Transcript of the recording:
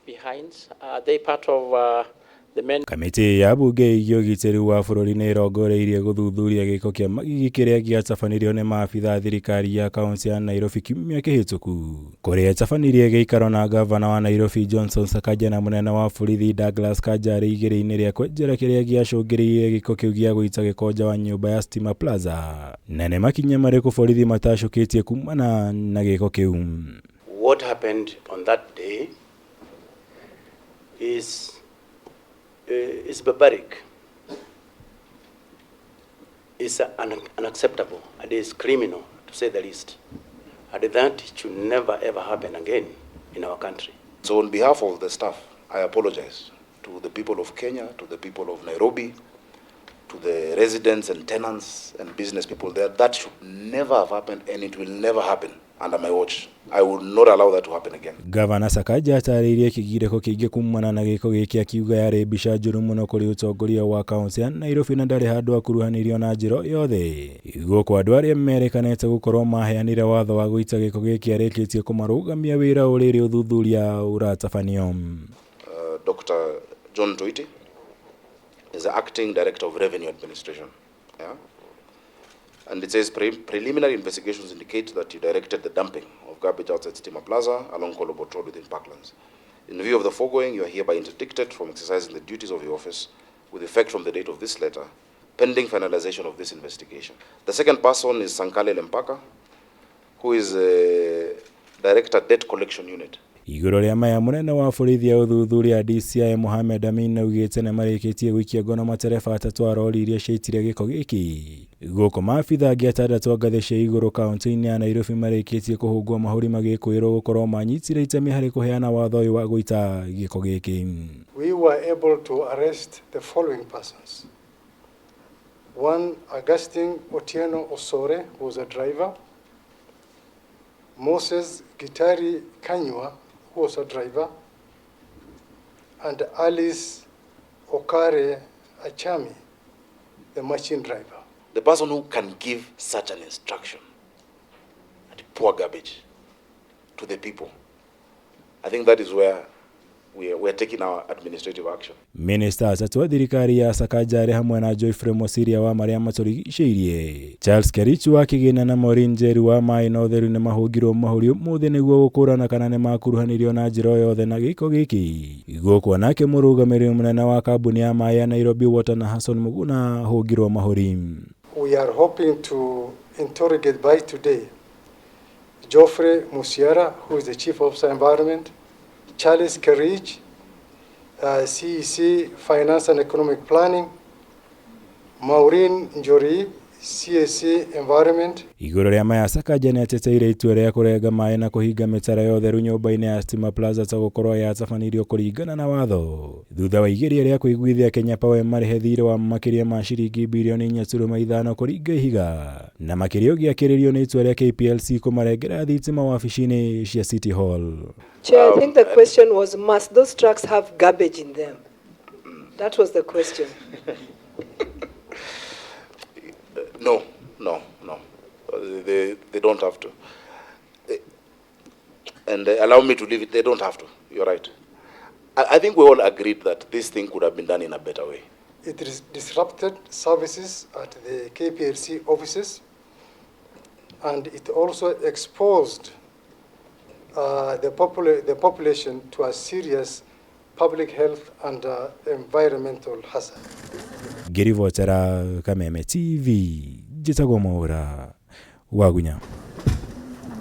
Behind? Are they part of the men? Kamĩtĩ ya bunge ĩgiĩ ũgitĩri wa bũrũri nĩ ĩrongoreirie gũthuthuria gĩko kĩa magigi kĩrĩa gĩatabanirio nĩ maabitha a thirikari ya kaunti ya Nairobi kiumia kĩhĩtũku, kũrĩa ĩtabanirie gĩikaro na ngavana wa Nairobi Johnson Sakaja na mũnene wa borithi Douglas Kanja arĩ igeria-inĩ rĩa kwenjera kĩrĩa gĩacũngĩrĩirie gĩko kĩu gĩa gũita gĩko nja wa nyũmba ya Stima Plaza. Na nĩ makinya marĩkũ borithi matacũkĩtie kumana na gĩko kĩu? What happened on that day is barbaric, is unacceptable, and is criminal, to say the least. And that should never ever happen again in our country. So on behalf of the staff, I apologize to the people of Kenya, to the people of Nairobi, to the residents and tenants and business people there. That should never have happened, and it will never happen under my watch. I will not allow that to happen again. Gavana Sakaja atarĩirie kĩgirĩko kĩingĩ kumana na gĩko gĩkĩ, akiuga yarĩ mbica njũru mũno kũrĩ ũtongoria wa kaunti ya Nairobi na ndarĩ handũ akuruhanirio na njĩra yothe. Gũkũ andũ arĩa merĩkanĩte gũkorwo maheanire watho wa gũita gĩko gĩkĩ arĩkĩtie kũmarũgamia wĩra ũrĩrĩ ũthuthuria ũratabanio. Dr. John Toiti is the acting director of Revenue Administration. Yeah? And it says preliminary investigations indicate that you directed the dumping of garbage outside Stima Plaza along Kolobot Road within Parklands. In view of the foregoing, you are hereby interdicted from exercising the duties of your office with effect from the date of this letter, pending finalization of this investigation. The second person is Sankale Lempaka, who is a director debt collection unit. Igũrũ rĩa maya, mũnene wa borithi ya ũthuthuria DCI Mohamed Amin augĩte nĩ marĩkĩtie gũikia ngono matereba atatũ a rori iria ciaitire gĩko gĩkĩ. Gũkũ maabitha angĩ atandatũ a ngathĩ cia igũrũ kaunti-inĩ ya Nairobi marĩkĩtie kũhũngwo mahũri magĩkwĩrwo gũkorwo manyitire itemi harĩ kũheana watho ũyũ wa gũita gĩko gĩkĩ. We were able to arrest the following persons. One, Augustine Otieno Osore, who was a driver. Moses Gitari Kanywa, who was a driver. And Alice Okare Achami, the machine driver. The person who can give such an instruction and pour garbage to the people, I think that is where we are taking our administrative action. Minista atatũ a thirikari ya Sakaja arĩ hamwe na Geoffrey Mosiria wa marĩa matũrigicĩirie, Charles Kerichu wa kĩgĩna na Maureen Njeru wa maĩ na ũtheru nĩ mahũngirwo mahũri ũmũthĩ nĩguo gũkũrana kana nĩ makuruhanirio na njĩra o yothe na gĩko gĩkĩ. Gũkũ nake mũrũgamĩrĩri mũnene wa kambuni ya maĩ ya Nairobi Water na Hassan Muguna hũngirwo mahũri. We are hoping to interrogate by today Geoffrey Musiara, who is the Chief Officer Environment, Charles Kerich, CEC Finance and Economic Planning, Maureen Njori, CAC Environment. Igũrũ rĩa maya, Sakaja nĩ ateteire itua rĩa kũrenga maĩ na kũhinga mĩtaro ya ũtheru nyũmba-inĩ ya Stima Plaza ta gũkorwo yatabanirio kũringana na watho thutha wa igeria rĩa kũiguithia Kenya Power marĩhe thirĩ wa makĩria ma ciringi birioni 4.5 kũringa ihiga, na makĩria ũgĩakĩrĩrio nĩ itua rĩa KPLC kũmarengera thitima wabici-inĩ cia City Hall. Chair, I think the question was, must those trucks have garbage in them? That was the question. No. They don't have to. And allow me to leave it, they don't have to. You're right. I think we all agreed that this thing could have been done in a better way. It is disrupted services at the KPLC offices, and it also exposed the population to a serious public health and environmental hazard. Ngĩribotera Kameme TV, njĩtagwo Mwaũra Wagunya.